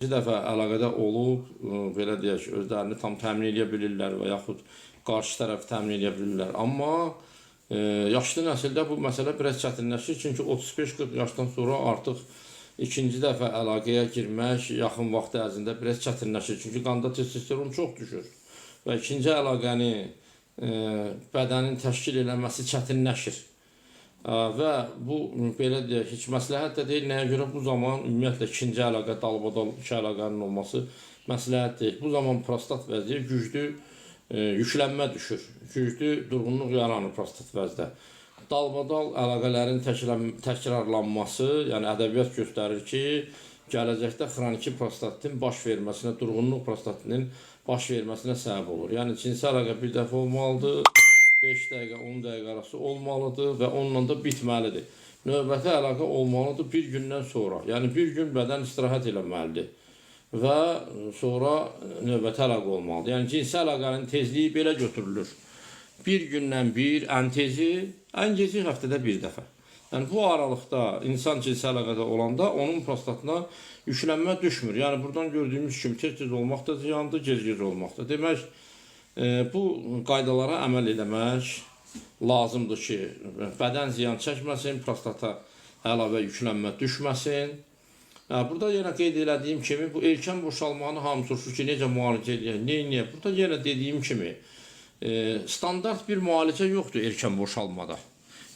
Dəfə əlaqədə olub, belə deyək, özlərini tam təmin edə bilirlər və yaxud qarşı tərəfi təmin edə bilirlər. Amma yaşlı nəsildə bu məsələ biraz çətinləşir, çünki 35-40 yaşdan sonra artıq ikinci dəfə əlaqəyə girmək yaxın vaxt ərzində biraz çətinləşir. Çünki qanda testosteron çox düşür və ikinci əlaqəni bədənin təşkil eləməsi çətinləşir. Və bu belə deyək, heç məsləhət də deyil. Nəyə görə bu zaman ümumiyyətlə ikinci əlaqə, dalbadal iki əlaqənin olması məsləhət deyil. Bu zaman prostat vəziyyəti güclü yüklənmə düşür. Güclü durğunluq yaranır prostat vəzdə. Dalbadal əlaqələrin təkrarlanması, yəni ədəbiyyat göstərir ki, gələcəkdə xroniki prostatin baş verməsinə, durğunluq prostatinin baş verməsinə səbəb olur. Yəni cinsi əlaqə bir dəfə olmalıdır. 5 dəqiqə, 10 dəqiqə arası olmalıdır və onunla da bitməlidir. Növbəti əlaqə olmalıdır bir gündən sonra. Yəni bir gün bədən istirahət eləməlidir və sonra növbəti əlaqə olmalıdır. Yəni cinsi əlaqənin tezliyi belə götürülür. Bir gündən bir, ən tezi, ən geci həftədə bir dəfə. Yəni bu aralıqda insan cinsi əlaqədə olanda onun prostatına yüklənmə düşmür. Yəni buradan gördüyümüz kimi tez-tez olmaq da ziyandır, gec-gec olmaq da. Demək, bu qaydalara əməl eləmək lazımdır ki, bədən ziyan çəkməsin, prostata əlavə yüklənmə düşməsin. Burada yenə qeyd elədiyim kimi bu erkən boşalmanı hamı soruşur ki, necə müalicə eləyək, nə eləyək. Burada yenə dediyim kimi standart bir müalicə yoxdur erkən boşalmada.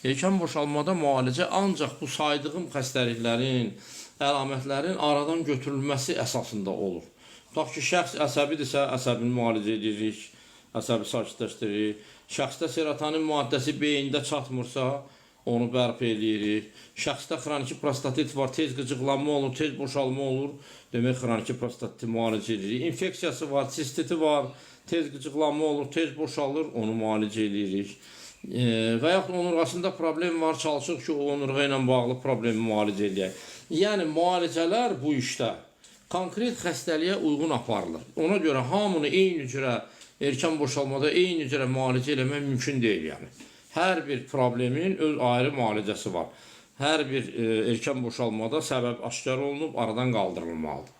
Erkən boşalmada müalicə ancaq bu saydığım xəstəliklərin, əlamətlərin aradan götürülməsi əsasında olur. Tutaq ki, şəxs əsəbidirsə, əsəbini müalicə edirik, əsəbi sakitləşdiririk. Şəxsdə serotonin maddəsi beyində çatmırsa, onu bərpa eləyirik. Şəxsdə xroniki prostatit var, tez qıcıqlanma olur, tez boşalma olur. Demək, xroniki prostatiti müalicə edirik. İnfeksiyası var, sistiti var, tez qıcıqlanma olur, tez boşalır, onu müalicə eləyirik. Və yaxud onurğasında problem var, çalışırıq ki, o onurğa ilə bağlı problemi müalicə eləyək. Yəni müalicələr bu işdə konkret xəstəliyə uyğun aparılır. Ona görə hamını eyni cürə erkən boşalmada eyni cürə müalicə eləmək mümkün deyil yəni. Hər bir problemin öz ayrı müalicəsi var. Hər bir erkən boşalmada səbəb aşkar olunub, aradan qaldırılmalıdır.